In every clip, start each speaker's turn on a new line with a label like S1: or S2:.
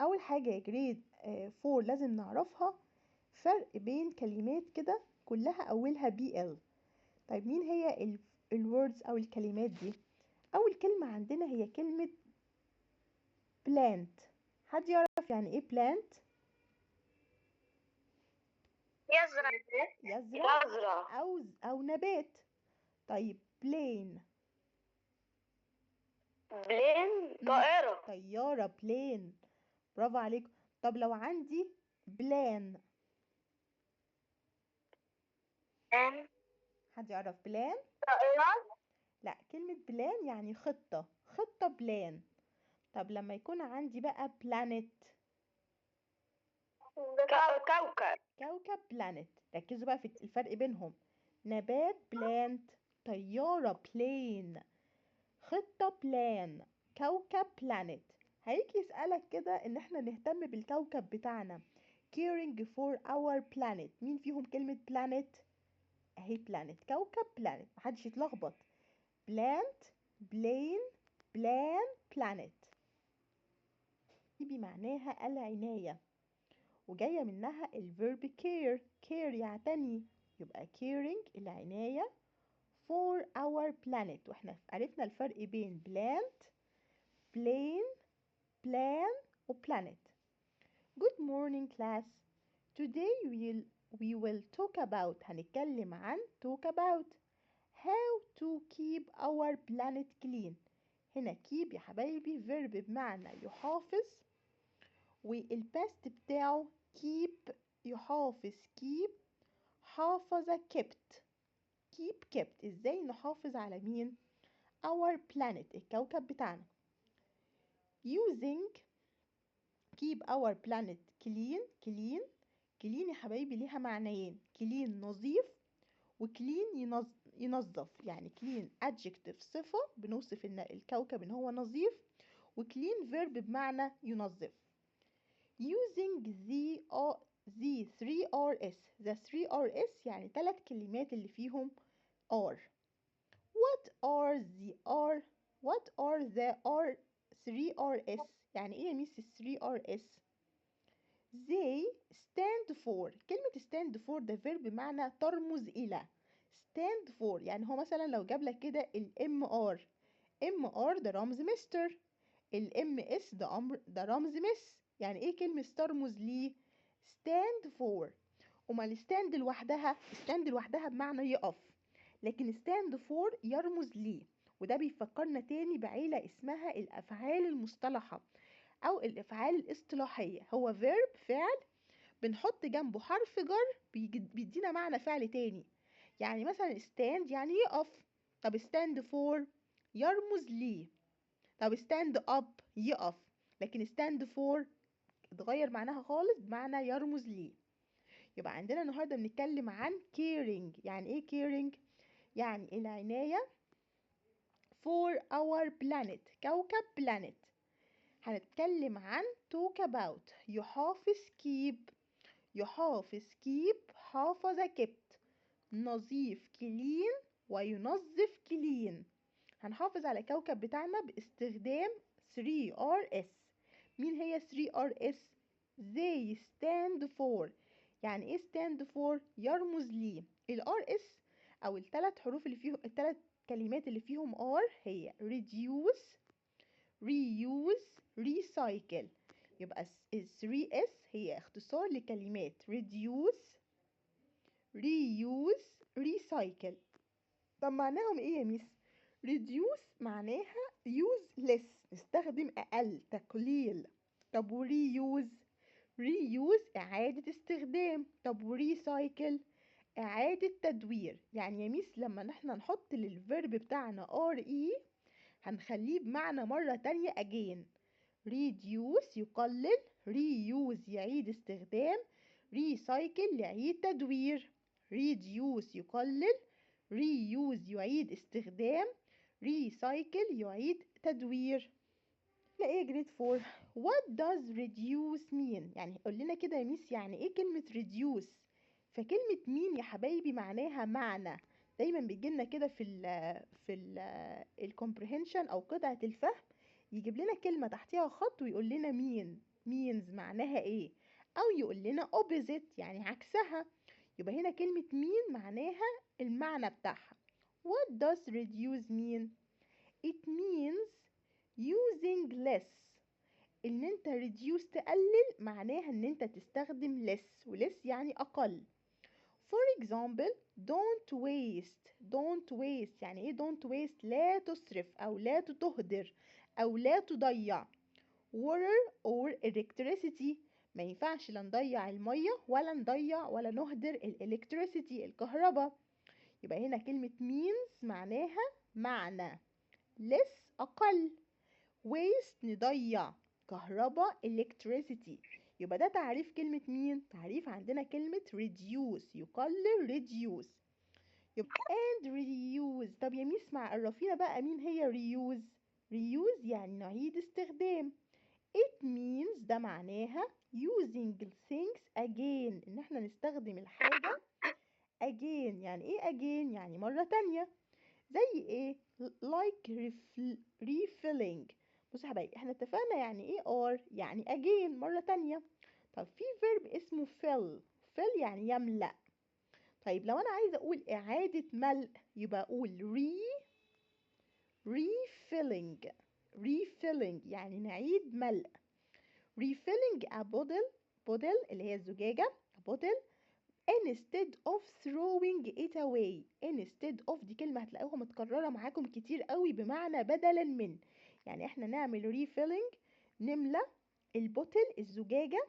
S1: أول حاجة يا grade 4 لازم نعرفها فرق بين كلمات كده كلها أولها BL. طيب مين هي ال words أو الكلمات دي؟ أول كلمة عندنا هي كلمة plant. حد يعرف يعني إيه plant؟
S2: يزرع.
S1: يزرع.
S2: يزرع.
S1: أو نبات. طيب plane.
S2: plane طائرة.
S1: طيارة plane. برافو عليكم. طب لو عندي plan؟
S2: plan.
S1: حد يعرف plan؟
S2: طائرة.
S1: لا، كلمة plan يعني خطة، خطة plan. طب لما يكون عندي بقى planet؟
S2: كوكب.
S1: كوكب planet. ركزوا بقى في الفرق بينهم. نبات plant، طيارة plane، خطة plan، كوكب planet. هيجي يسألك كده ان احنا نهتم بالكوكب بتاعنا، caring for our planet. مين فيهم كلمة planet؟ اهي planet، كوكب planet، محدش يتلخبط. plant، plane، plan، planet. دي بمعناها العناية، وجاية منها ال verb care. care يعتني، يبقى caring العناية for our planet. واحنا عرفنا الفرق بين plant، plane، plan و planet. Good morning class. Today we will talk about، هنتكلم عن talk about how to keep our planet clean. هنا keep يا حبايبي verb بمعنى يحافظ، وال past بتاعه keep يحافظ، keep حافظ kept، keep kept. ازاي نحافظ على مين؟ our planet الكوكب بتاعنا. using keep our planet clean. clean، clean يا حبايبي ليها معنيين، clean نظيف و clean ينظف. يعني clean adjective صفة بنوصف ان الكوكب ان هو نظيف، و clean verb بمعنى ينظف. using the 3 Rs، the 3 Rs يعني 3 كلمات اللي فيهم R. What are the R، what are the R 3 Rs؟ يعني ايه يا ميس 3 Rs؟ They stand for. كلمة stand for ده verb بمعنى ترمز إلى. stand for يعني هو مثلا لو جاب لك كده ال MR، MR ده رمز مستر، ال MS ده أمر، ده رمز miss. يعني ايه كلمة ترمز ليه؟ stand for. امال stand لوحدها؟ stand لوحدها بمعنى يقف، لكن stand for يرمز ليه. وده بيفكرنا تاني بعيلة اسمها الأفعال المصطلحة أو الأفعال الاصطلاحية. هو verb فعل بنحط جنبه حرف جر بيدينا معنى فعل تاني. يعني مثلا stand يعني يقف، طب stand for يرمز ليه، طب stand up يقف، لكن stand for اتغير معناها خالص بمعنى يرمز ليه. يبقى عندنا النهارده بنتكلم عن caring. يعني ايه caring؟ يعني العناية for our planet كوكب planet. هنتكلم عن talk about يحافظ keep، يحافظ keep حافظ kept، نظيف clean وينظف clean. هنحافظ على الكوكب بتاعنا باستخدام 3 Rs. مين هي 3 Rs؟ They stand for. يعني ايه stand for؟ يرمز ليه. ال RS او الثلاث حروف اللي فيهم، الثلاث كلمات اللي فيهم R هي reduce، reuse، recycle. يبقى ال 3S هي اختصار لكلمات reduce، reuse، recycle. طب معناهم ايه يا ميس؟ reduce معناها use less، نستخدم اقل، تقليل. طب و reuse؟ reuse اعادة استخدام. طب و recycle؟ اعادة تدوير. يعني يا ميس لما نحن نحط لل verb بتاعنا RE هنخليه بمعنى مرة تانية again. reduce يقلل، reuse يعيد استخدام، recycle يعيد تدوير. reduce يقلل، reuse يعيد استخدام، recycle يعيد تدوير. لا ايه grade 4؟ What does reduce mean؟ يعني قول لنا كده يا ميس يعني ايه كلمة reduce؟ فكلمة mean يا حبايبي معناها معنى، دايما بيجيلنا كده في ال comprehension او قطعة الفهم، يجيب لنا كلمة تحتها خط ويقول لنا mean. means معناها ايه، او يقول لنا opposite يعني عكسها. يبقى هنا كلمة mean معناها المعنى بتاعها. What does reduce mean؟ It means using less. ان انت reduce تقلل معناها ان انت تستخدم less، و less يعني اقل. For example don't waste. Don't waste يعني ايه don't waste؟ لا تسرف او لا تهدر او لا تضيع water or electricity. ما ينفعش لا نضيع المية ولا نضيع ولا نهدر ال electricity الكهرباء. يبقى هنا كلمة means معناها معنى، less أقل، waste نضيع، كهرباء electricity. يبقى ده تعريف كلمة مين؟ تعريف عندنا كلمة reduce يقلل reduce. يبقى and reuse. طب يا ميس ما عرفينا بقى مين هي reuse؟ reuse يعني نعيد استخدام. It means ده معناها using things again، ان احنا نستخدم الحاجة again. يعني ايه again؟ يعني مرة تانية. زي ايه؟ like refilling. بصوا يا حبايبي احنا اتفقنا يعني ايه or يعني again مرة تانية. طب في verb اسمه fill، fill يعني يملأ. طيب لو انا عايزة اقول اعادة ملء يبقى اقول refilling. refilling يعني نعيد ملء. refilling a bottle، bottle اللي هي الزجاجة، a bottle instead of throwing it away. instead of دي كلمة هتلاقوها متكررة معاكم كتير قوي بمعنى بدلا من. يعني احنا نعمل refilling نملى ال bottle الزجاجة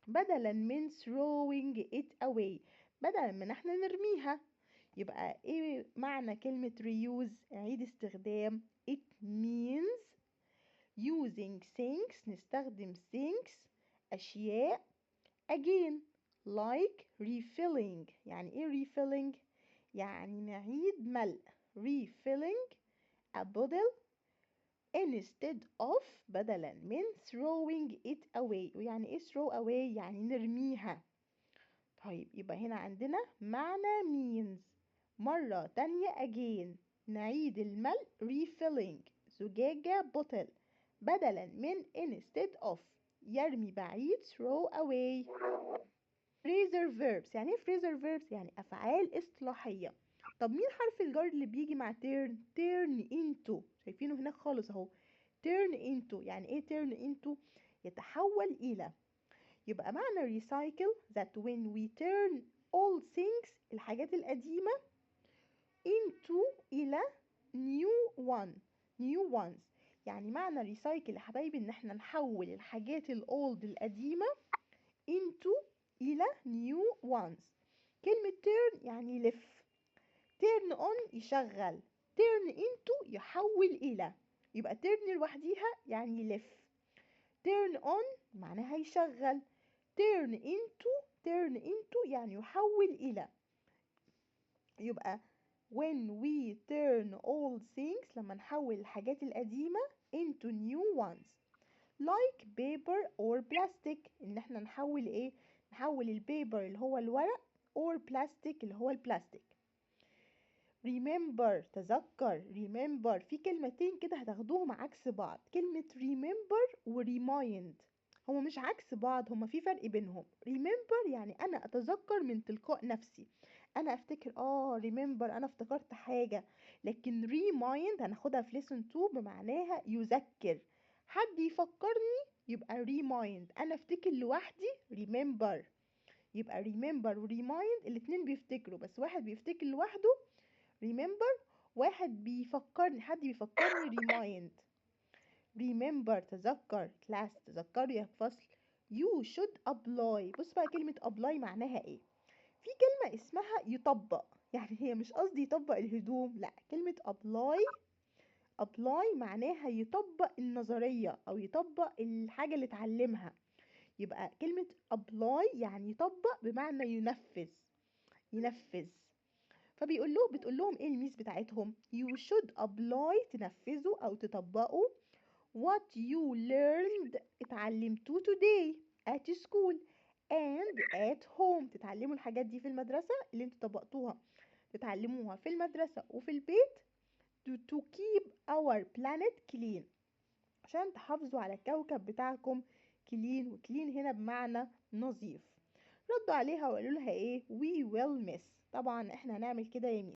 S1: بدلا من throwing it away، بدلا من احنا نرميها. يبقى ايه معنى كلمة reuse؟ عيد استخدام. It means using things، نستخدم things أشياء again like refilling. يعني ايه refilling؟ يعني نعيد ملء. refilling a bottle instead of بدلا من throwing it away. ويعني ايه throw away؟ يعني نرميها. طيب يبقى هنا عندنا معنى means مرة تانية again نعيد الملء refilling زجاجة bottle بدلا من instead of يرمي بعيد throw away. phrasal verbs يعني ايه phrasal verbs؟ يعني أفعال اصطلاحية. طب مين حرف الجر اللي بيجي مع turn؟ turn into، شايفينه هناك خالص اهو. turn into يعني ايه turn into؟ يتحول إلى. يبقى معنى recycle that when we turn old things الحاجات القديمة into إلى new one، new ones. يعني معنى recycle يا حبايبي إن احنا نحول الحاجات ال old القديمة into إلى new ones. كلمة turn يعني يلف، turn on يشغل، turn into يحول إلى. يبقى turn لوحديها يعني يلف، turn on معناها يشغل، turn into، turn into يعني يحول إلى. يبقى when we turn old things لما نحول الحاجات القديمة into new ones like paper or plastic. إن احنا نحول إيه؟ نحول ال paper اللي هو الورق or plastic اللي هو البلاستيك. remember تذكر. remember في كلمتين كده هتاخدوهم عكس بعض، كلمة remember و remind. هما مش عكس بعض، هما في فرق بينهم. remember يعني أنا أتذكر من تلقاء نفسي، أنا أفتكر remember أنا افتكرت حاجة. لكن remind هناخدها في lesson 2 بمعناها يذكر، حد يفكرني يبقى remind، أنا أفتكر لوحدي remember. يبقى remember و remind الاتنين بيفتكروا، بس واحد بيفتكر لوحده remember، واحد بيفكرني، حد بيفكرني remind. remember تذكر، class تذكروا يا فصل. you should apply. بص بقى كلمة apply معناها ايه؟ في كلمة اسمها يطبق، يعني هي مش قصدي يطبق الهدوم، لا، كلمة apply، apply معناها يطبق النظرية أو يطبق الحاجة اللي اتعلمها. يبقى كلمة apply يعني يطبق بمعنى ينفذ، ينفذ. فبيقول له، بتقول لهم ايه الميس بتاعتهم؟ you should apply تنفذوا أو تطبقوا what you learned اتعلمتوه today at school and at home. تتعلموا الحاجات دي في المدرسة اللي انتوا طبقتوها، تتعلموها في المدرسة وفي البيت to keep our planet clean، عشان تحافظوا على الكوكب بتاعكم clean. clean، و clean هنا بمعنى نظيف. ردوا عليها وقالوا لها ايه؟ we will miss. طبعا احنا هنعمل كده يا ميس.